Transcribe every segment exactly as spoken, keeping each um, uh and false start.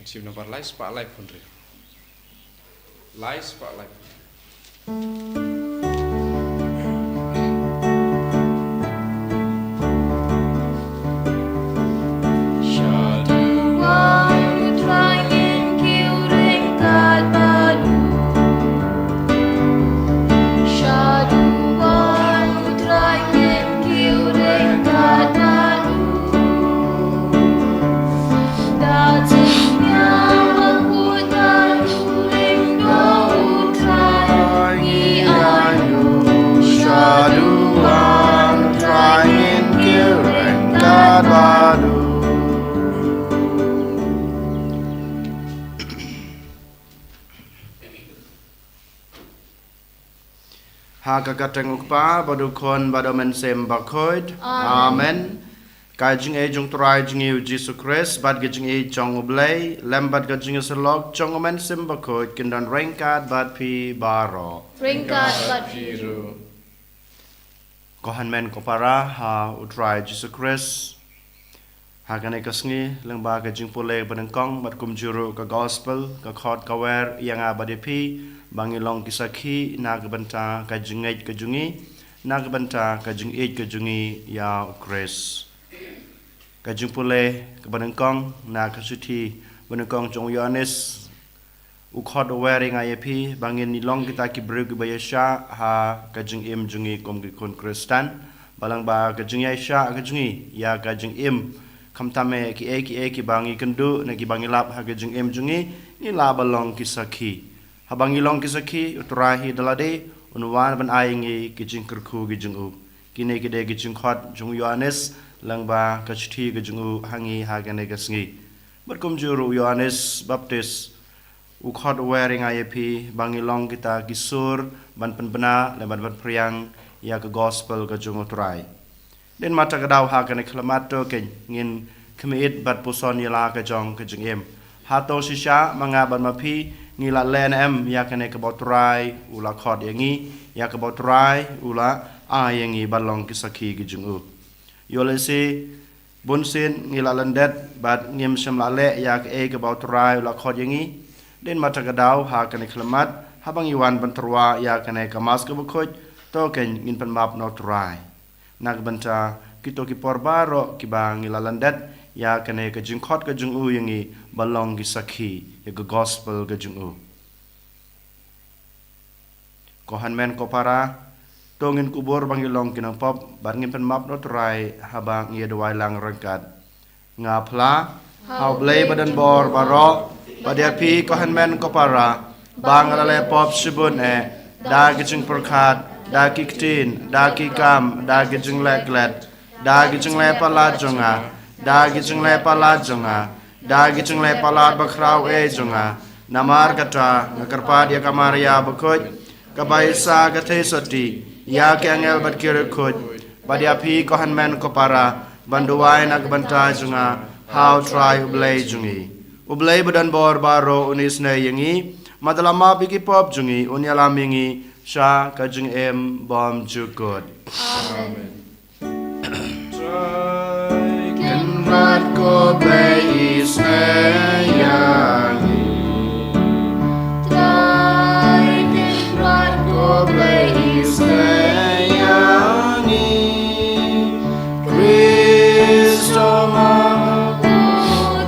Sim nombar lai spah lai phew hynriew. Lai spah lai phew hynriew. Ha ka kyrteng u Kpa, bad u Khun, bad u Mynsiem Bakhuid. Amen. Amen. Ka jingïeit jong u Trai jong ngi u Jisu Khrist, bad ka jingïeit jong u Blei, lem bad ka jingïasyllok jong u Mynsiem Bakhuid, kin don ryngkat bad phi baroh. Ryngkat bad phi ruh. Ko hynmen ko para ha u Trai Jisu Khrist. Ha kane ka sngi, lyngba ka jingpule banyngkong, bad kumjuh ruh ka gospel, ka khot ka wer, ïa nga bad ïa phi, ba ngin long ki sakhi, na ka bynta ka jingngeit ka jong ngi, na ka bynta ka jingïeit ka jong ngi, ïa u Khrist. Ka jingpule, ka banyngkong, na ka shithi, banyngkong jong u Ïoannis, u khot u wer ïa nga ïa phi, ba ngin long kita ki briew kiba ïaishah, ha ka jingim jong ngi kum ki khun Khristan, ba lyngba ka jingïaishah ka jong ngi, ïa ka jingim, khamtam eh kiei kiei kiba ngi kynduh, ne kiba ngi lap ha ka jingim jong ngi, ngi lah ban long ki sakhi. Haba ngi long ki sakhi, u Trai hi da lade, un wan ban ai ngi ki jingkyrkhu ki jong u. Kine ki dei ki jingkhot jong u Ïoannis, lyngba ka shithi ka jong u ha ngi ha kane ka sngi. Bad kumjuh ruh u Ïoannis Baptis, u khot u wer ïa nga ïa phi, ba ngi long kita ki sur, ban pynbna, lem bad ban phriang, ïa ka gospel ka jong u Trai. Dei namar kata ka daw ha kane ka khyllipmat to kein, ngin khmih bad puson ïa la ka jong ka jingim. Hato shisha, ma nga bad ma phi, ngi la leh ne em, ïa kane kaba u Trai, u la khot ïa ngi, ïa kaba u Trai, u la, ai ïa ngi ban long ki sakhi ki jong u. Ïoh lehse, bunsien ngi la lyndet, bad ngim shym la leh ïa kaei kaba u Trai u la khot ïa ngi. Dei namar kata ka daw ha kane ka khyllipmat, haba ngi wan ban tyrwa ïa kane ka Mass kaba khuid, to kein ngin pynmap na u Trai. Na ka bynta, kito ki por baroh kiba ngi la lyndet, ïa kane ka jingkhot ka jong u ïa ngi, ban long ki sakhi, ïa ka gospel ka jong u. Ko hynmen ko para, to ngin kubur ba ngi long ki nongpop, bad ngin pynmap na u Trai, haba ngi ïa duwai lang ryngkat. Nga phla, ha u Blei badonbor baroh, bad ïa phi ko hynmen ko para, ba nga la leh pop shibun eh, da ki jingpyrkhat, da ki ktien, da ki kam, da ki jingleh klet, da ki jingleh palat jong nga, da ki jingleh palat jong nga, da ki jingleh palat bakhraw eh jong nga. Namar kata, nga kyrpad ïa ka Maria bakhuid, kaba ïohsngew ka theisotti, ïa ki angel bad ki riewkhuid, bad ïa phi ko hynmen ko para, ban duwai na ka bynta jong nga, ha u Trai u Blei jong ngi. U Blei badonbor baroh un isynei ïa ngi, bad un ïalam ïa ki pop jong ngi, un ïalam ïa ngi, sha ka jingim bymjukut. Amen. Trai Kynrad ko Blei isynei ïa ngi. Trai Kynrad ko Blei isynei ïa ngi. Khrist u map,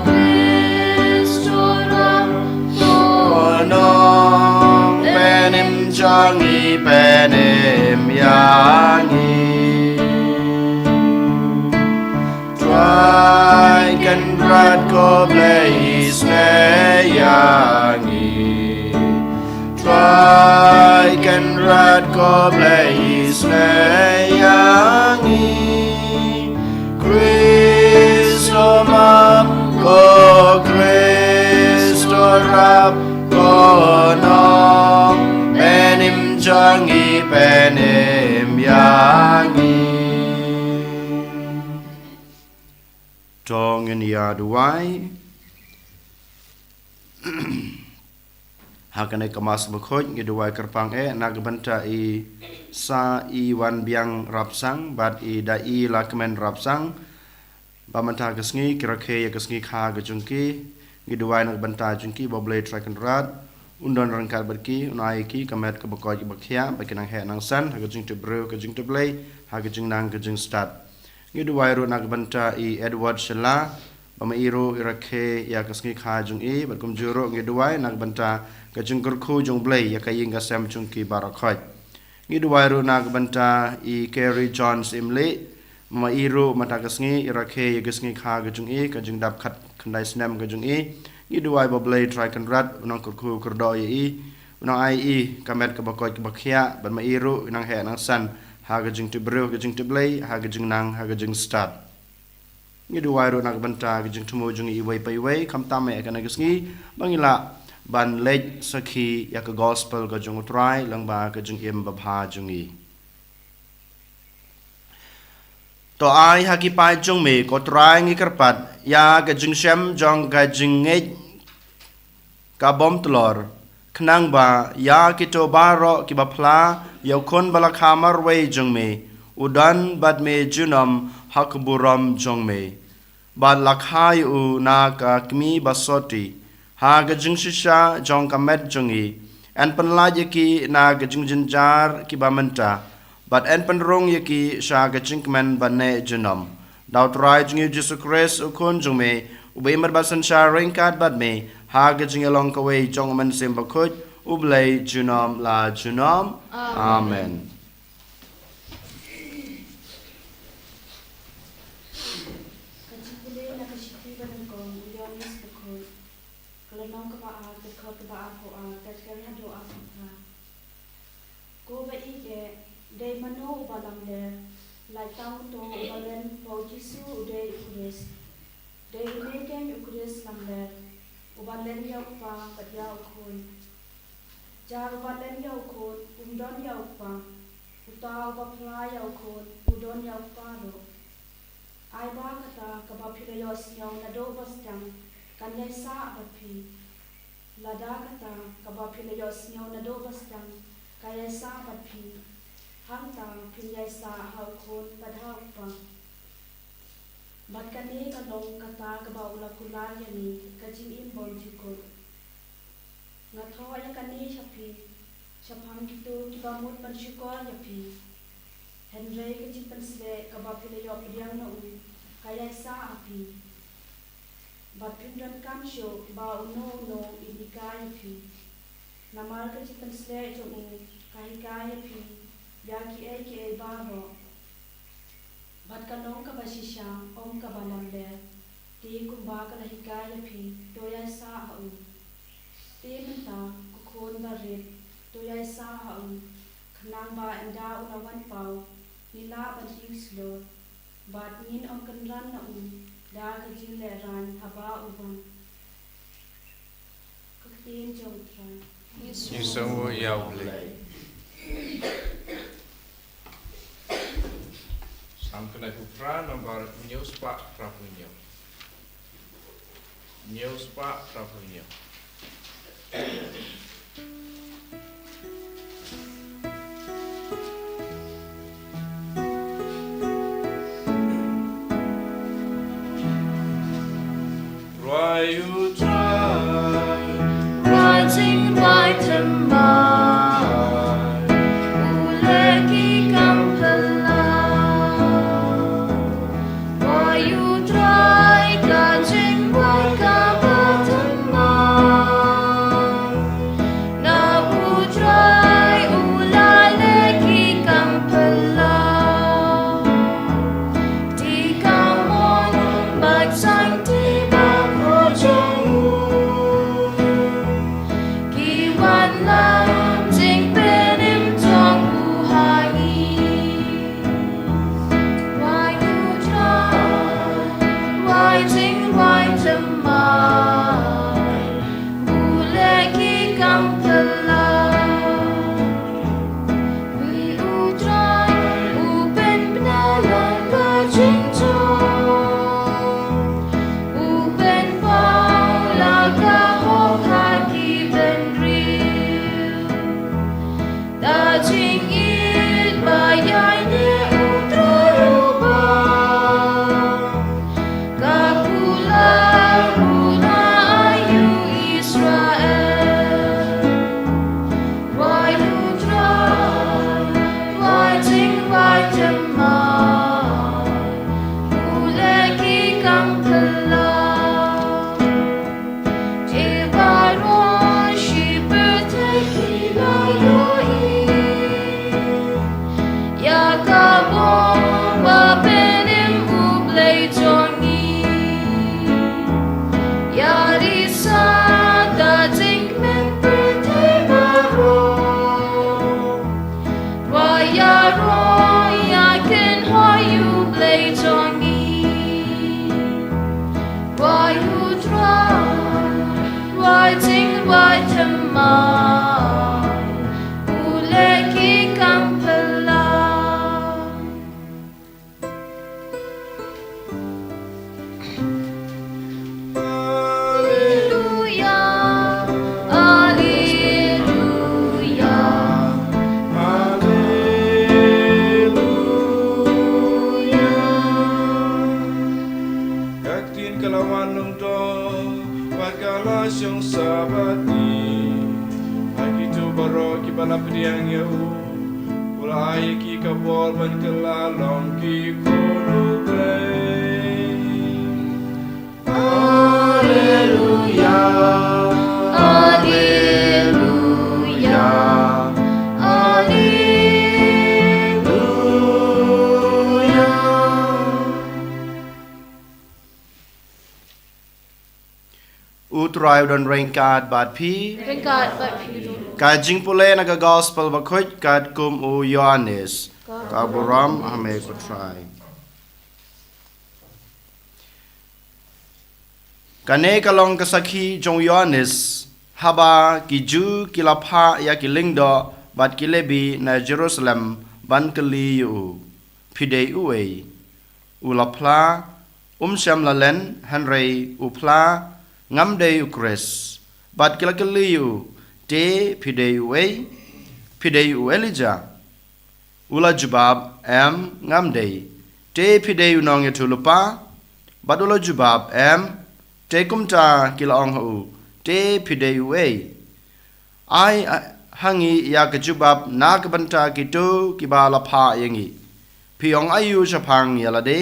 Khrist u rap, ko Nongpynim jong ngi pynim ïa ngi. Trai Kynrad ko Blei isynei ïa ngi. Trai Kynrad ko Blei isynei ïa ngi. Khrist u map, ko Khrist u rap, ko Nongpynim jong ngi pynim ïa ngi. To ngin ïa duwai. Ha kane ka Mass bakhuid ngi duwai kyrpang eh, na ka bynta i Sa Iwanbiang Rapsang, bad i Da I Lakmen Rapsang, ba mynta ka sngi, ki rakhe ïa ka sngi kha ka jong ki, Ngi duwai na ka bynta jong ki ba U Blei Trai Kynrad un don ryngkat bad ki, un ai ïa ki ka met kaba koit kaba khiah, ba kin nang heh nang san ha ka jingtip briew, ka jingtip Blei, ha ka jingnang ka jingstad. Ngi duwai ruh na ka bynta i Edward Shylla, ba ma i ruh i rakhe ïa ka sngi kha jong i, bad kumjuh ruh ngi duwai na ka bynta ka jingkyrkhu jong U Blei ïa ka ïing ka sem jong ki baroh khoit. Ngi duwai ruh na ka bynta i Kerry John Syiemlieh, ma i ruh mynta ka sngi i rakhe ïa ka sngi kha ka jong i, ka jingdap khatkhyndai snem ka jong i. Ngi duwai ba U Blei Trai Kynrad un nang kyrkhu kyrdoh ïa i, un nang ai i ka met kaba koit kaba khiah, bad ma i ruh i nang heh nang san ha ka jingtip briew, ka jingtip Blei, ha ka jingnang, ha ka jingstad. Ngi duwai ruh na ka bynta ka jingthmu jong i iwei pa iwei, khamtam eh kane ka sngi ba ngi lah ban leit sakhi ïa ka gospel ka jong U Trai lyngba ka jingim babha jong i. To ai ha ki paid jong me, ko Trai, ngi kyrpad ïa ka jingshem jong ka jingngeit ka bym tlor, khnang ba ïa kito baroh kiba phla ïa U Khun ba la kha marwei jong me, u don bad me junom ha ka burom jong me, bad la kha ïa u na ka kmie ba sotti ha ka jingshisha jong ka met jong i. Yn pynlait ïa ki na ka jingjynjar kiba mynta, bad yn pynrung ïa ki sha ka jingkmen ba neh junom. Da U Trai jong ngi U Jisu Khrist, U Khun jong me, uba im bad synshar ryngkat bad me ha ka jingïalong kawei jong U Mynsiem Bakhuid, U Blei junom la junom. Amen. Amen. Ka jingpule na ka shithi ba nyngkong u Ïoannis Bakhuid. Ka lynnong kaba ar, ka dkhot kaba arphew ar, ka dkhot haduh arphew phra. Ko ba ïeit eh, dei mano uba lamler, lait tang uto uba len ba U Jisu u dei U Khrist. Dei une keiñ U Khrist lamler, uba len ïa U Kpa bad ïa U Khun. Jar uba len ïa U Khun um don ïa U Kpa. Uta uba phla ïa U Khun u don ïa U Kpa ruh. Ai ba kata kaba phi la ïohsngew naduh ba sdang kan ïaisah bad phi. Lada kata kaba phi la ïohsngew naduh ba sdang ka ïaisah bad phi, hangta phin ïaisah ha U Khun bad ha U Kpa. Bad kane ka long kata kaba u la kular ïa ngi, ka jingim bymjukut. Nga thoh ïa kane sha phi shaphang kito kiba mut ban shukor ïa phi. Hynrei ka jingpynshlur kaba phi la ïoh pdiang na u ka ïaisah ha phi. Bad phim donkam shuh ba uno uno un hikai ïa phi. Namar ka jingpynshlur jong u ka hikai ïa phi ïa kiei kiei baroh. Bad ka long kaba shisha, ym kaba lamler. Te kumba ka la hikai ïa phi, to ïaisah ha u. Te mynta, ko khun barit, to ïaisah ha u. Khnang ba ynda u la wan paw, ngin lah ban ïeng shlur. Bad ngin ym kynran na u da ka jinglehrain haba u wan. Ka ktien jong U Trai. Ïasngewbha ïa U Blei. Salm khyndai phew phra, nambar hynñiew spah phra phew hynñiew. Hynñiew spah phra phew hynñiew. Rwai U Trai, rwai jingduwai thymmai, u leh ki kam phylla. Rwai U Trai ka jingduwai kaba thymmai. Ba la pdiang ïa u, u la ai ïa ki ka bor ban kylla long ki khun u Blei. Alleluia, alleluia, alleluia. U Trai u don ryngkat bad phi. Ryngkat bad phi ruh. Ka jingpule na ka Gospel Bakhuid katkum u Ïoannis. Ka burom ha me ko Trai. Kane ka long ka sakhi jong u Ïoannis, haba ki Jiw ki la phah ïa ki lyngdoh bad ki Lebi na Jerusalem ban kylli ïa u, phi dei uei? U la phla, um shym la len, hynrei u phla, ngam dei u Khrist. Bad ki la kylli ïa u, te phi dei uei? Phi dei u Elijah? U la jubab, em, ngam dei. Te phi dei u nongïathuhlypa? Bad u la jubab, em. Te kumta ki la ong ha u, te phi dei uei? Ai, a, ha ngi ïa ka jubab na ka bynta kito kiba la phah ïa ngi. Phi ong aïu shaphang ïa lade?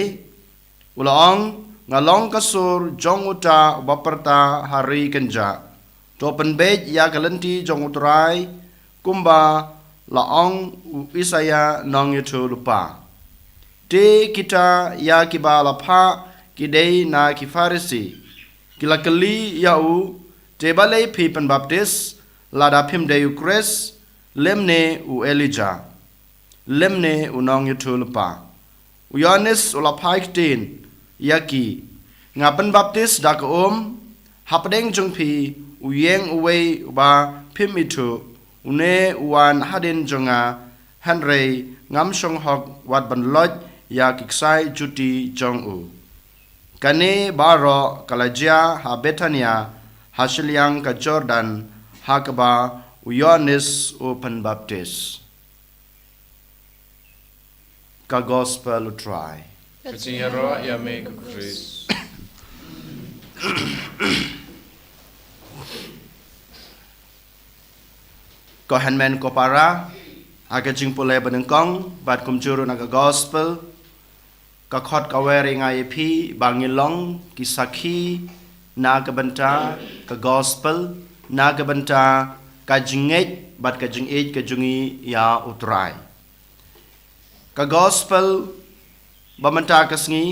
U la ong, nga long ka sur jong uta uba pyrta ha ri kynjah. To pynbeit ïa ka lynti jong u Trai, kumba la ong u Isaïah nongïathuhlypa. Te kita ïa kiba la phah ki dei na ki Pharisi. Ki la kylli ïa u, te balei phi pynbaptis, lada phim dei u Khrist, lymne u Elijah, lymne u nongïathuhlypa? U Ïoannis u la phai ktien ïa ki, nga pynbaptis da ka um, hapdeng jong phi u ïeng uwei uba phim ithuh, une u wan hadien jong nga, hynrei ngam shong hok wat ban loit ïa ki ksai juti jong u. Kane baroh ka la jia ha Bethania, ha shiliang ka Jordan, ha kaba u Ïoannis u pynbaptis. Ka Gospel u Trai. Ka jingïaroh ïa me ko Khrist. Ko hynmen ko para, ha ka jingpule banyngkong bad kumjuh ruh na ka Gospel, ka khot ka wer ïa nga ïa phi ba ngi long ki sakhi na ka bynta ka Gospel, na ka bynta ka jingngeit bad ka jingïeit ka jong ngi ïa u Trai. Ka Gospel ba mynta ka sngi,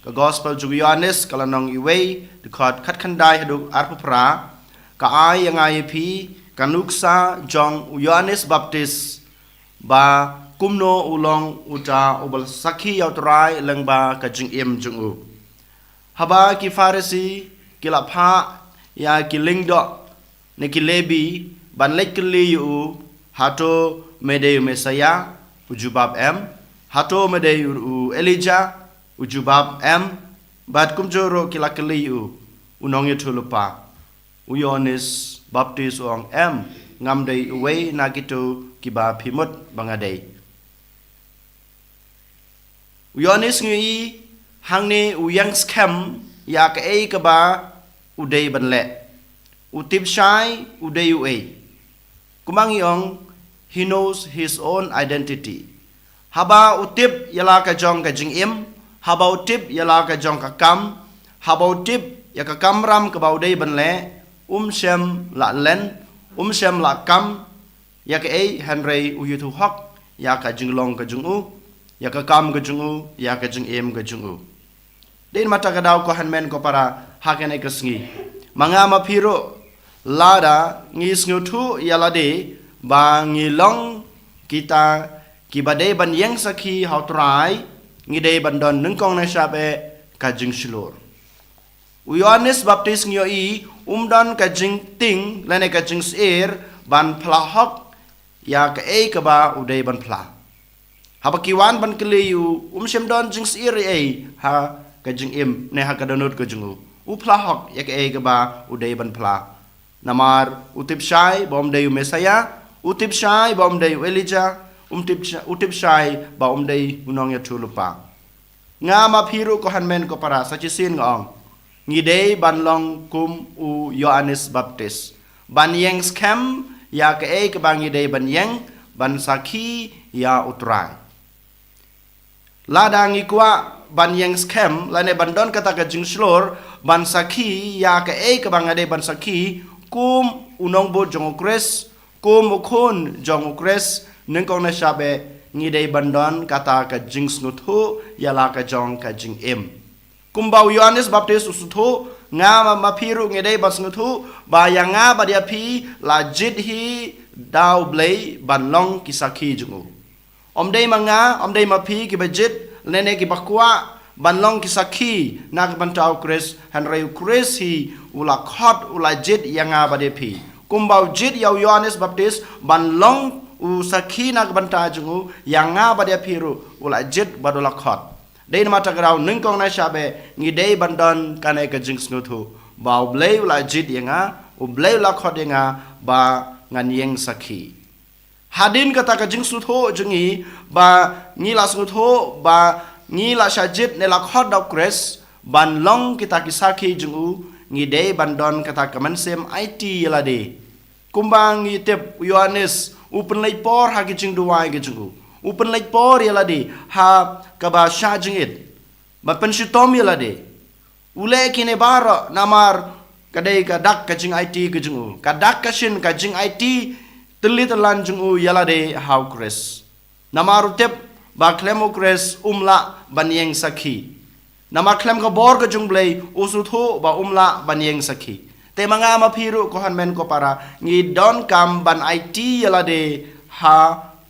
ka Gospel jong u Ïoannis ka lynnong uwei, dkhot khatkhyndai haduh arphew phra, ka ai ïa nga ïa phi ka nuksa jong u Ïoannis Baptis, ba kumno u long uta uba la sakhi ïa u Trai lyngba ka jingim jong u. Haba ki Pharisi ki la phah ïa ki lyngdoh ne ki Lebi ban leit kylli ïa u, hato me dei u Messaïah? U jubab, em. Hato me dei u, u Elijah? U jubab, em. Bad kumjuh ruh ki la kylli ïa u, u nongïathuhlypa. U Ïoannis Baptis u ong, em, ngam dei uwei na kito kiba phi mut ba nga dei. U Ïoannis ngi ïohi hangne u ïeng skhem ïa kaei kaba u dei ban leh. U tip shai u dei uei. Kumba ngi ong, he knows his own identity. Haba u tip ïa la ka jong ka jingim, haba u tip ïa la ka jong ka kam, haba u tip ïa ka kamram kaba u dei ban leh, um shym la len, um shym la kam ïa kaei, hynrei u ïathuh hok ïa ka jinglong ka jong u, ïa ka kam ka jong u, ïa ka jingim ka jong u. Dei namar kata ka daw ko hynmen ko para, ha kane ka sngi, ma nga ma phi ruh, lada ngi sngewthuh ïa lade ba ngi long kita kiba dei ban ïeng sakhi ha u Trai, ngi dei ban don nyngkong nyngshap eh ka jingshlur. U Ïoannis Baptis ngi ïohi um don ka jingtieng lane ka jingsyier ban phla hok ïa kaei kaba u dei ban phla. Haba ki wan ban kylli ïa u, um shym don jingsyier ei ei ha ka jingim ne ha ka dohnud ka jong u. U phla hok ïa kaei kaba u dei ban phla. Namar u tip shai ba um dei u Messaïah, u tip shai ba um dei u Elijah, um tip sha-, u tip shai ba um dei u nongïathuhlypa. Nga ma phi ruh ko hynmen ko para, sa shisien nga ong, ngi dei ban long kum u Ïoannis Baptis, ban ïeng skhem ïa kaei kaba ngi dei ban ïeng ban sakhi ïa U Trai. Lada ngi kwah ban ïeng skhem lane ban don kata ka jingshlur ban sakhi ïa kaei kaba nga dei ban sakhi kum u nongbud jong U Khrist, kum u khun jong U Khrist, nyngkong na shabe ngi dei ban don kata ka jingsngewthuh ïa la ka jong ka jingim. Kumba u Ïoannis Baptist u sngewthuh, nga ma, ma phi ruh ngi dei ban sngewthuh ba ïa nga bad ïa phi la jied hi da U Blei ban long ki sakhi jong u. Ym dei ma nga, ym dei ma phi kiba jied, lane kiba kwah ban long ki sakhi na ka bynta U Khrist, hynrei U Khrist hi u la khot, u la jied ïa nga bad ïa phi. Kumba u jied ïa u Ïoannis Baptist ban long u sakhi na ka bynta jong u, ïa nga bad ïa phi ruh u la jied bad u la khot. Dei namar kata ka daw nyngkong na shabe ngi dei ban don kane ka jingsngewthuh ba U Blei u la jied ïa nga, U Blei u la khot ïa nga ba ngan ïeng sakhi. Hadien kata ka jingsngewthuh jong ngi ba ngi la sngewthuh ba ngi la shah jied ne la khot da U Khrist ban long kita ki sakhi jong u, ngi dei ban don kata ka mynsiem aiti ïa lade. Kumba ngi tip u Ïoannis u pynleit por ha ki jingduwai ki jong u, u pynleit por ïa lade ha kaba shah jingit, ba pynshitom ïa lade. U leh kine baroh namar ka dei ka dak ka jingaiti ka jong u, ka dak ka shin ka jingaiti tylli tyllan jong u ïa lade ha U Khrist. Namar u tip ba khlem U Khrist um lah ban ïeng sakhi. Namar khlem ka bor ka jong U Blei u sngewthuh ba um lah ban ïeng sakhi. Te ma nga ma phi ruh ko hynmen ko para ngi donkam ban aiti ïa lade ha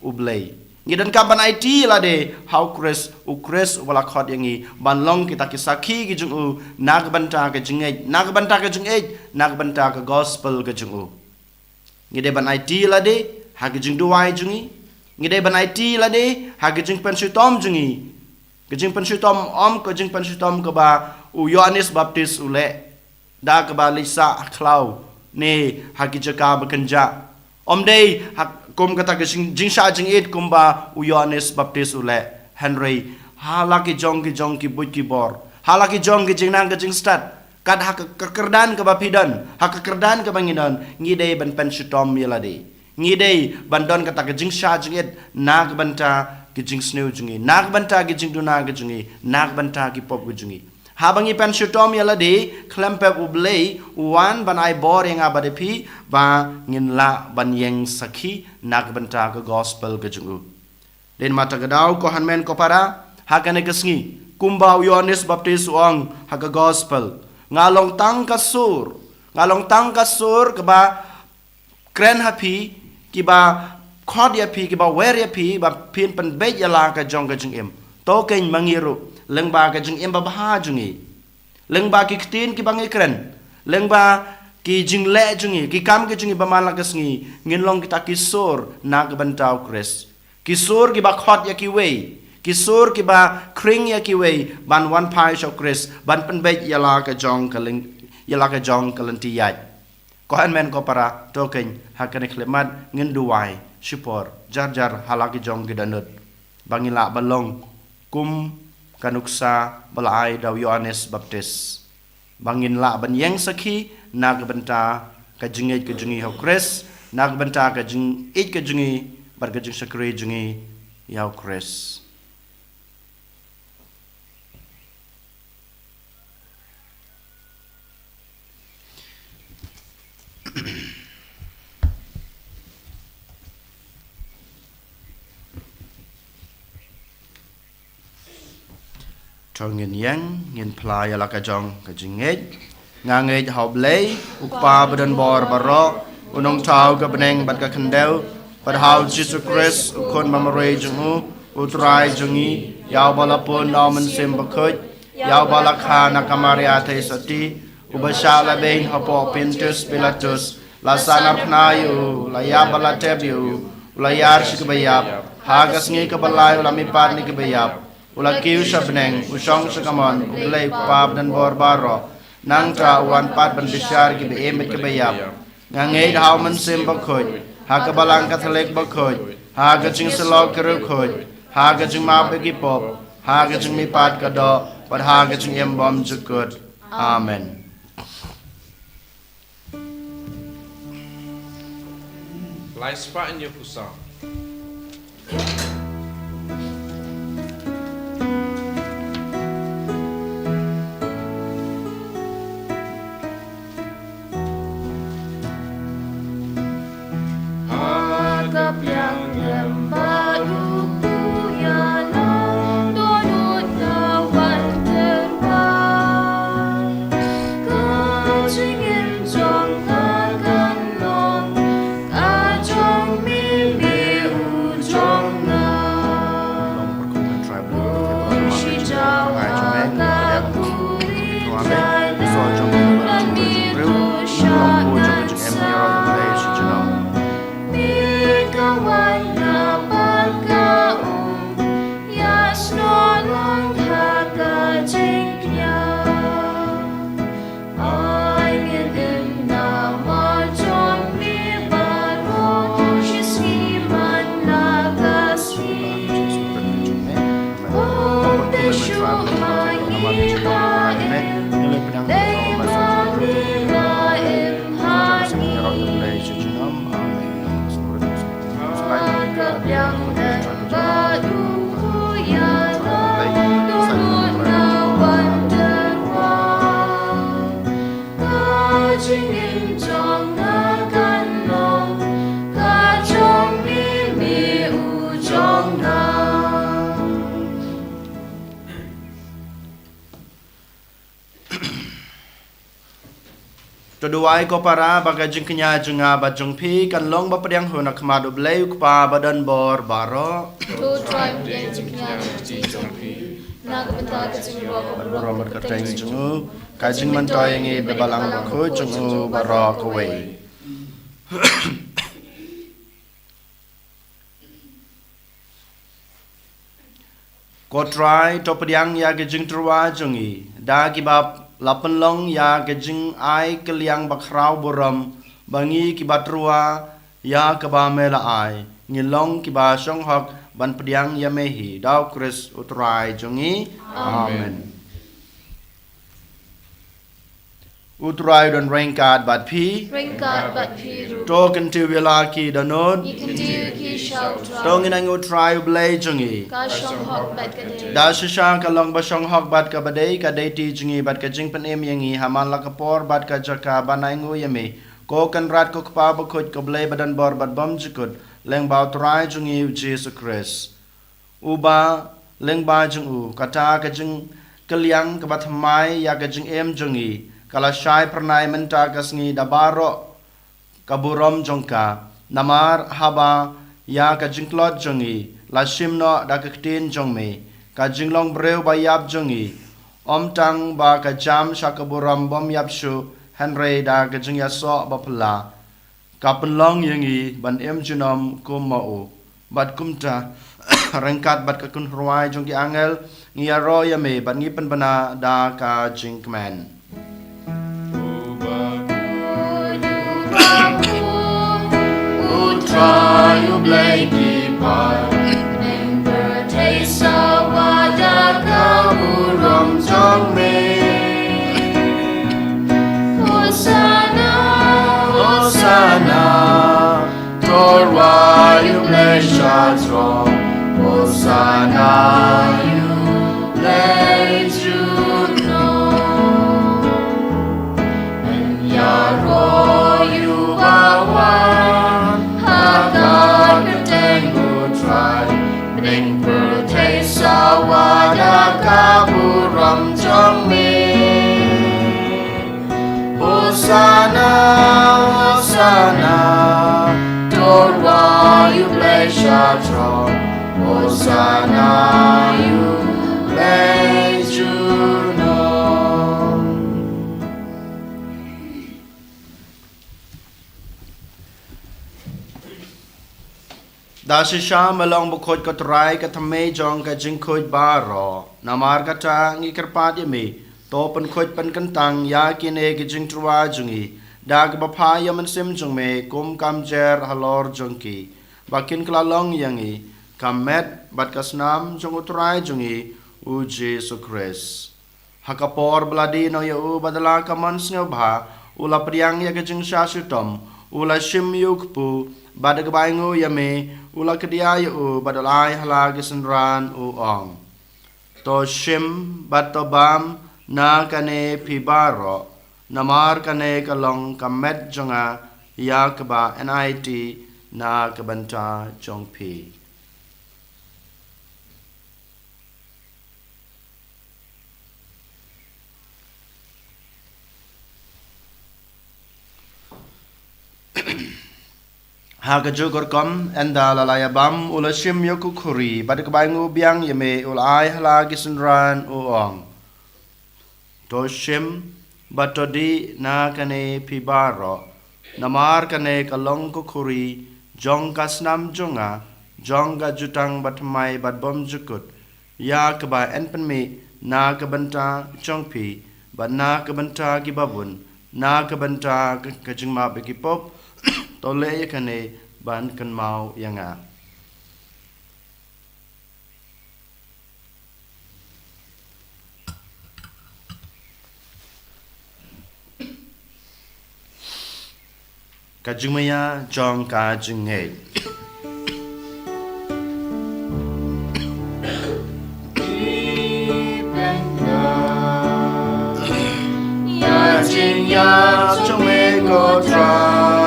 U Blei. Ngi donkam ban aiti ïa lade ha U Khrist, U Khrist uba la khot ïa ngi ban long kita ki sakhi ki jong u na ka bynta ka jingngeit, na ka bynta ka jingngeit, na ka bynta ka gospel ka jong u. Ngi dei ban aiti ïa lade ha ki jingduwai jong ngi. Ngi dei ban aiti ïa lade ha ki jingpynshitom jong ngi. Ki jingpynshitom, ym ki jingpynshitom kaba u Ïoannis Baptist u leh da kaba leit sah ha khlaw ne ha ki jaka ba kynjah. Ym dei ha kum kata ka jing, jingshah jingit kumba u Ïoannis Baptist u leh, hynrei ha la ki jong ki jong ki buit ki bor, ha la ki jong ki jingnang ki jingstad, kat ha ka, ka kyrdan kaba phi don, ha ka kyrdan kaba ngi don, ngi dei ban pynshitom ïa lade. Ngi dei ban don kata ka jingshah jingit na ka bynta ki jingsniew jong ngi, na ka bynta ki jingduna ki jong ngi, na ka bynta ki pop ki jong ngi. Haba ngi pynshitom ïa lade, khlem pep U Blei u wan ban ai bor ïa nga bad ïa phi ba ngin lah ban ïeng sakhi na ka bynta ka gospel ka jong u. Dei namar kata ka daw ko hynmen ko para, ha kane ka sngi kumba u Ïoannis Baptist u ong ha ka gospel, nga long tang ka sur, nga long tang ka sur kaba kren ha phi, kiba khot ïa phi, kiba wer ïa phi ba phin pynbeit ïa la ka jong ka jingim. To kein ma ngi ruh, lyngba ka jingim babha jong ngi, lyngba ki ktien kiba ngi kren, lyngba ki jingleh jong ngi, ki kam ki jong ngi ba man la ka sngi, ngin long kita ki sur na ka bynta U Khrist. Ki sur kiba khot ïa kiwei, ki sur kiba khring ïa kiwei ban wan phai sha U Khrist, ban pynbeit ïa la ka jong ka ling, ïa la ka jong ka lynti ïaid. Ko hynmen ko para, to kein ha kane ka khyllipmat ngin duwai shipor jar jar ha la ki jong ki dohnud ba ngin lah ban long kum ka nuksa ba la ai da u Ïoannis Baptist, ba ngin lah ban ïeng sakhi na ka bynta ka jingngeit ka jong ngi ha U Khrist, na ka bynta ka jingïeit ka jong ngi bad ka jingshakri jong ngi ïa U Khrist. To ngin ïeng, ngin phla ïa la ka jong ka jingngeit. Nga ngeit ha U Blei, U Kpa ba don bor baroh, U Nongthaw ka bneng bad ka khyndew, bad ha U Jisu Khrist, U Khun ba marwei jong u, U Trai jong ngi, ïa uba la pun na U Mynsiem Bakhuid, ïa uba la kha na ka Maria Theisotti, uba shah lehbeiñ hapoh Pontius Pilatus, la sahnarphna ïa u, la ïap bad la tep ïa u, u la ïar sha kiba ïap, ha ka sngi kaba lai u la mihpat na kiba ïap, u la kiew sha bneng, u shong sha kamon U Blei U Kpa ba don bor baroh. Nangta u wan pat ban bishar kiba im bad kiba ïap. Nga ngeit ha U Mynsiem Bakhuid, ha ka Balang Katholik bakhuid, ha ka jingsyllok ki riewkhuid, ha ka jingmap ïa ki pop, ha ka jingmihpat ka doh, bad ha ka jingim bymjukut. Amen. Lai spah hynñiew phew saw. Ha ka biang lem ba u pu ya na, don ut na wan ter wa. Ka jingim jong nga kan long ka jong mi, mi u jong nga. To duwai ko para ba ka jingkñia jong nga bad jong phi kan long ba pdiang hun ha khmat U Blei U Kpa ba don bor baroh. To trai pdiang jingkñia jong phi na ka bynta ka jingïaroh ka burom bad ka kyrteng jong u, ka jingmyntoi ïa ngi da Balang Bakhuid jong u baroh kawei. Ko Trai, to pdiang ïa ka jingtyrwa jong ngi da kiba la pynlong ïa ka jingai kylliang bakhraw burom ba ngi kiba tyrwa ïa kaba me la ai, ngi long kiba shong hok ban pdiang ïa me hi, da U Khrist U Trai jong ngi. Amen. Amen. U Trai don ryngkat bad phi. Ryngkat bad phi ruh. To kyntiew ïa la ki dohnud. Ngi kyntiew ïa ki sha U Trai. To ngin ai nguh U Trai U Blei jong ngi. Ka shong hok bad ka dei. Da shisha ka long ba shong hok bad kaba dei, ka dei ti jong ngi bad ka jingpynim ïa ngi ha man la ka por bad ka jaka ban ai nguh ïa me, ko Kynrad ko Kpa Bakhuid, ko Blei ba don bor bad bymjukut, lyngba U Trai jong ngi U Jisu Khrist. Uba lyngba jong u kata ka jingkylliang kaba thymmai ïa ka jingim jong ngi ka la shai phyrnai mynta ka sngi da baroh ka burom jong ka. Namar haba ïa ka jingtlot jong ngi la shim noh da ka ktien jong me, ka jinglong briew ba ïap jong ngi, ym tang ba ka jam sha ka burom bym ïap shuh, hynrei da ka jingïasoh ba phylla ka pynlong ïa ngi ban im junom kum ma u. Bad kumta, ryngkat bad ka kynrwai jong ki angel, ngi ïaroh ïa me bad ngi pynbna da ka jingkmen. U Trai U Blei ki paid, bneng pyrthei sawa da ka burom jong me. Hosana, Hosana, to rwai U Blei sha throne. Hosana ïa U Blei junom. Ïaroh ïa uba wan ha ka kyrteng U Trai. Bneng pyrthei sawa da ka burom jong me. Hosana, Hosana, to rwai U Blei sha throne. Hosana ïa U Blei junom. Da shisha me long bakhuid ko Trai, ka thymmei jong ka jingkhuid baroh. Namar kata ngi kyrpad ïa me, to pynkhuid pynkyntang ïa kine ki jingtyrwa jong ngi da kaba phah ïa u Mynsiem jong me kum ka mjer halor jong ki, ba kin kylla long ïa ngi ka met bad ka snam jong U Trai jong ngi U Jisu Khrist. Ha ka por ba la die noh ïa u, bad da la ka mon sngewbha u la pdiang ïa ka jingshah shitom, U la shim ïa u kpu, bad da kaba ainguh ïa me, u la kdiah ïa u, bad u la ai ha la ki synran, u ong: To shim, bad to bam na kane phi baroh, namar kane ka long ka met jong nga ïa kaba enai na ka bynta jong phi. Ha kajuh ka rukom, ynda la la ïa bam, u la shim ïa ka khuri, bad da kaba ainguh biang ïa me, u la ai ha la ki synran, u ong: To shim, bad to dih na kane phi baroh, namar kane ka long ka khuri jong ka snam jong nga, jong ka jutang bathymmai bad bymjukut, ïa kaba yn pynmih na ka bynta jong phi, bad na ka bynta kiba bun, na ka bynta ka, ka jingmap ïa ki pop. To leh ïa kane ban kynmaw ïa nga. Ka jingmaïa jong ka jingngeit. Ïa jingïap jong me ko Trai.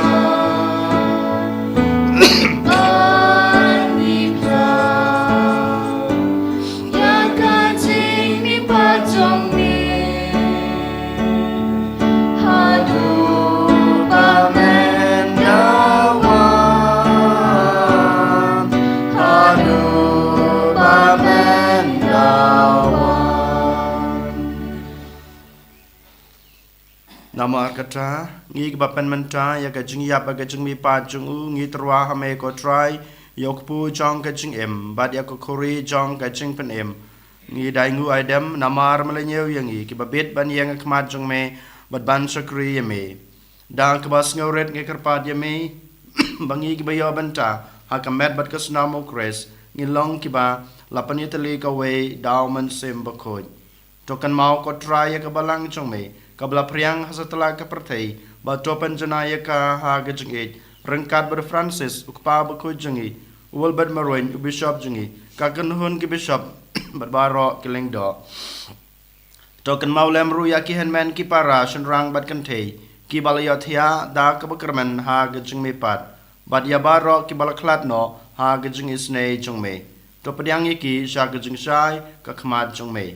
Ïa ka jingmihpat jong me. Haduh ba men da wan. Haduh ba men da wan. Namar kata, ngi kiba pynmynta ïa ka jingïap bad ka jingmihpat jong u, ngi tyrwa ha me ko Trai, ïa u kpu jong ka jingim, bad ïa ka khuri jong ka jingpynim. Ngi da ainguh aidem, namar me la ñiew ïa ngi, kiba bit ban ïeng ha khmat jong me, bad ban shakri ïa me. Da kaba sngewrit ngi kyrpad ïa me, ba ngi kiba ïoh bynta ha ka met bad ka snam u Khrist, ngin long kiba la pynïatylli kawei da u Mynsiem Bakhuid. To kynmaw ko Trai ïa ka balang jong me, kaba la phriang ha satlak ka pyrthei, bad to pynjanai ïa ka ha ka jingïeit, ryngkat bad u Francis, u kpa bakhuid jong ngi, u Wilbert Maruin, u bishop jong ngi, ka kynhun ki bishop, bad baroh ki lyngdoh. To kynmaw lem ruh ïa ki hynmen ki para, shynrang bad kynthei, kiba la ïohthiah da kaba kyrmen ha ka jingmihpat, bad ïa baroh kiba la khlad noh ha ka jingisynei jong me. To pdiang ïa ki sha ka jingshai ka khmat jong me.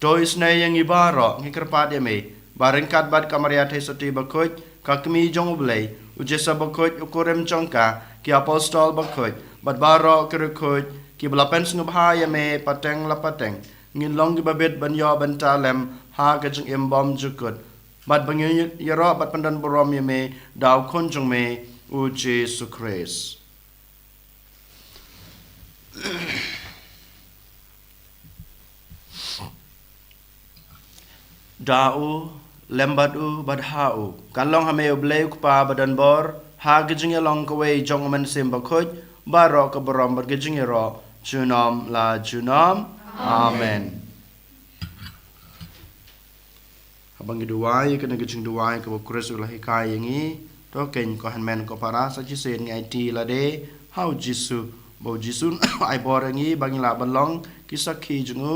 To isynei ïa ngi baroh, ngi kyrpad ïa me, ba ryngkat bad ka Maria Theisotti bakhuid, ka Kmie jong u Blei, u Joseph bakhuid, u kurim jong ka, ki apostol bakhuid, bad baroh ki riewkhuid, kiba la pynsngewbha ïa me pateng la pateng, ngin long kiba bit ban ïoh bynta lem ha ka jingim bymjukut, bad ba ngin ïaroh bad pyndonburom ïa me da u Khun jong me, u Jisu Khrist. Da u, lem bad u, bad ha u, kan long ha me u Blei u Kpa badonbor, ha ka jingïalong kawei jong u Mynsiem Bakhuid, baroh ka burom bad ka jingïaroh junom la junom. Amen. Haba ngi duwai, kane ka jingduwai kaba u Khrist u la hikai ïa ngi, to keiñ ko hynmen ko para, sa shisien ngi aiti lade ha u Jisu, ba u Jisu ai bor ïa ngi ba ngin lah ban long ki sakhi jong u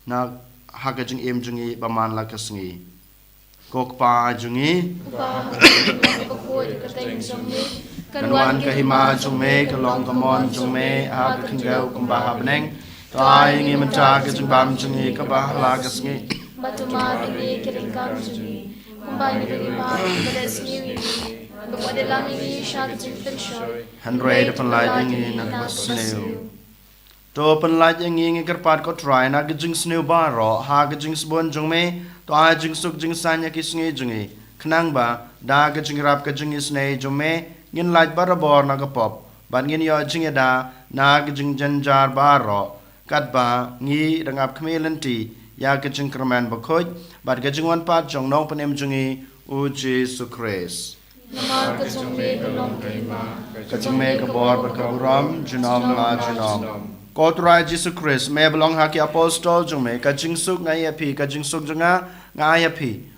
na ha ka jingim jong ngi ba man la ka sngi. Ko Kpa jong ngi, kan wan ka hima jong me, kan long ka mon jong me ha ka khyndew kumba ha bneng. To ai ïa ngi mynta ka jingbam jong ngi kaba ha la ka sngi. Bad to map ïa ngi ki ryngkat jong ngi, kumba ngi ruh ngi map ïa kiba leh sniew ïa ngi. Bad wat ïalam ïa ngi sha ka jingpynshoi, hynrei to pynlait ïa ngi na ka basniew. To pynlait ïa ngi, ngi kyrpad ko Trai, na ka jingsniew baroh ha ka jingsbun jong me. To ai jingsuk jingsaiñ ha ki sngi jong ngi, khnang ba da ka jingïarap ka jingisynei jong me, ngin lait barabor na ka pop, bad ngin ïoh jingïada na ka jingjynjar baroh, katba ngi dang ap khmih lynti ïa ka jingkyrmen bakhuid bad ka jingwan pat jong u Nongpynim jong ngi, u Jisu Khrist. Namar ka jong me ka long ka hima, ka jong me ka bor bad ka burom junom la junom. Ko Trai Jisu Khrist, me ba ong ha ki apostol jong me, ka jingsuk nga ai ïa phi, ka jingsuk jong nga nga ai ïa phi.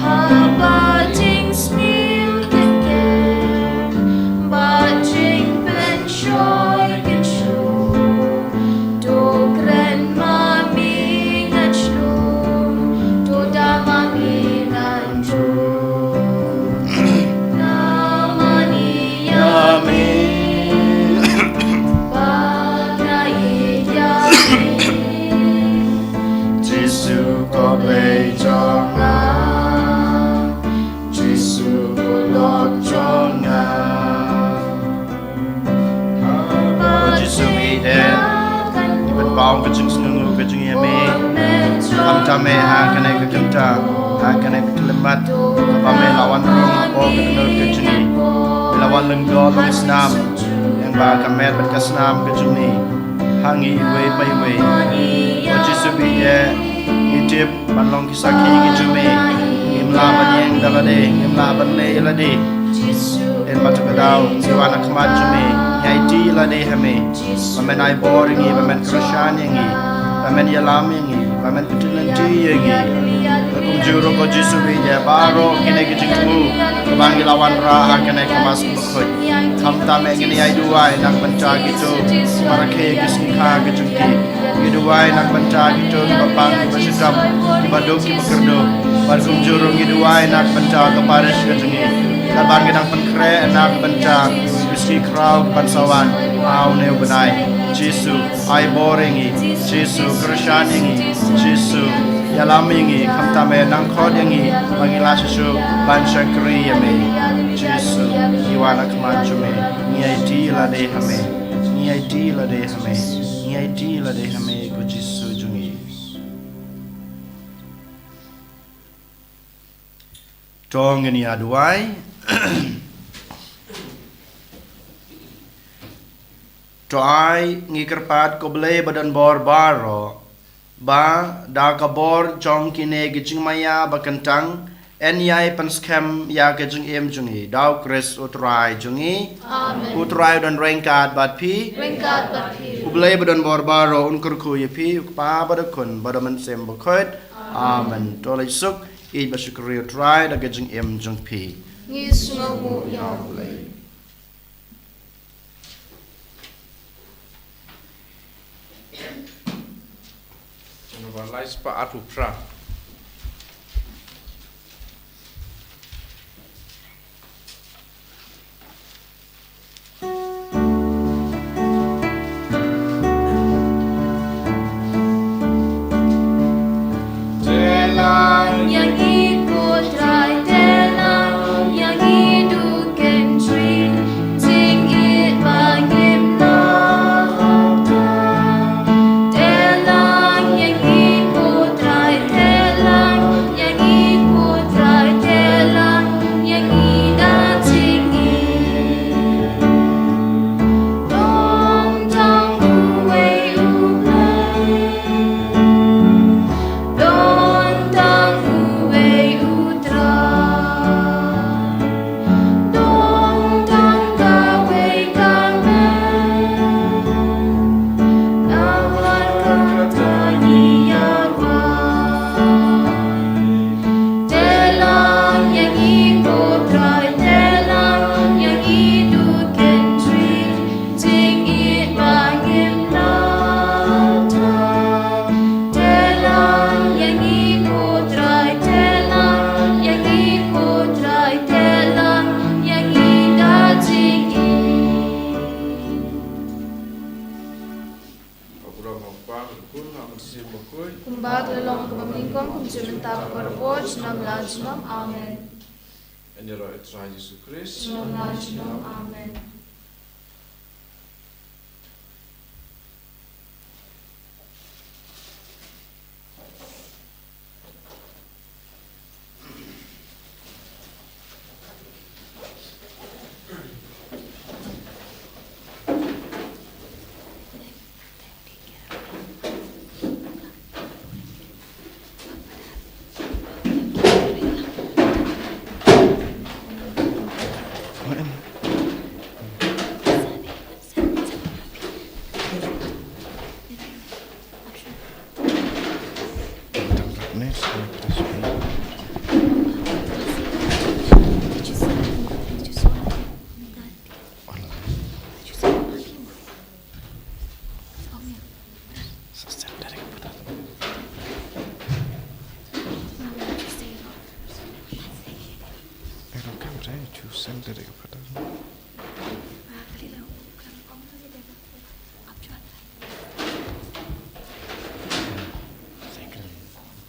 Haba jingsniew kynken bad jingpynshoi kynshew, to kren ma me ngan shlur, to da ma me ngan jur. Namar ïa me ba nga ïeit ïa me. Jisu ko Blei jong nga. Jisu ko Lord jong nga. Ko Jisu, ngi ïeit, ngi pynpaw ka jingsngewnguh ka jong ngi ïa me. Khamtam eh ha kane ka kynta, ha kane ka khyllipmat, kaba me la wan rung hapoh ka dohnud ka jong ngi. Me la wan lyngngoh long snam ïa ka met bad ka snam ka jong ngi ha ngi iwei pa iwei. Ko Jisu, ngi ïeit, ngi tip ban long ki sakhi ki jong me. Ngim lah ban ïeng da lade, ngim lah ban leh ïa lade. Hynrei ma to ka daw ngi wan ha khmat jong me, ngi aiti ïa lade ha me. Ba men ai bor ïa ngi, ba men kyrshan ïa ngi, ba men ïalam ïa ngi, ba men kyntu lynti ïa ngi. Kumjuh ruh ko Jisu, ïa baroh kine ki jingthmu ba ngi la wanrah ha kane ka Mass Bakhuid. Khamtam eh ngi ai duwai na ka bynta kito kiba rakhe ki sngi kha ki jong ki. Ngi duwai na ka bynta kito kiba pang kiba shitom, kiba duk kiba kyrduh. Bad kumjuh ruh ngi duwai na ka bynta ka parish ka jong ngi. Bad ngi dang pynkhreh na ka bynta ki sngi khraw kiban sa wan ha une u bnai. Jisu, ai bor ïa ngi. Jisu, kyrshan ïa ngi. Jisu, ïalam ïa ngi. Khamtam eh nang khot ïa ngi ba ngi lah shuh shuh ban shakri ïa me. Jisu, ngi wan ha khmat jong me. Ngi aiti ïa lade ha me. Ngi aiti ïa lade ha me. Ngi aiti ïa lade ha me ko Jisu jong ngi. To ngin ïa duwai. To ai ngi kyrpad ko Blei ba don bor baroh, ba da ka bor jong kine ki jingmaïa ba kyntang, yn ïai pynskhem ïa ka jingim jong ngi da U Khrist U Trai jong ngi. Amen. U Trai u don ryngkat bad phi. Ryngkat bad phi. U Blei ba don bor baroh un kyrkhu ïa phi, U Kpa bad U Khun bad U Mynsiem Bakhuid. Amen. To leit suk, ïeit bad shakri U Trai da ka jingim jong phi. Ngi sngewnguh ïa U Blei. Jong ba lai spah arphew phra. Kumba ka la long kaba nyngkong, kumjuh mynta bad barabor, junom la junom. Amen. Ïaroh ïa U Trai Jisu Khrist. Junom la junom. Amen.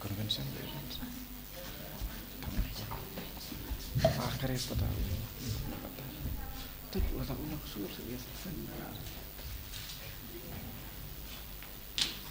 Convention. Akhir pata. Tut, wala ulah kusur, ya, sen.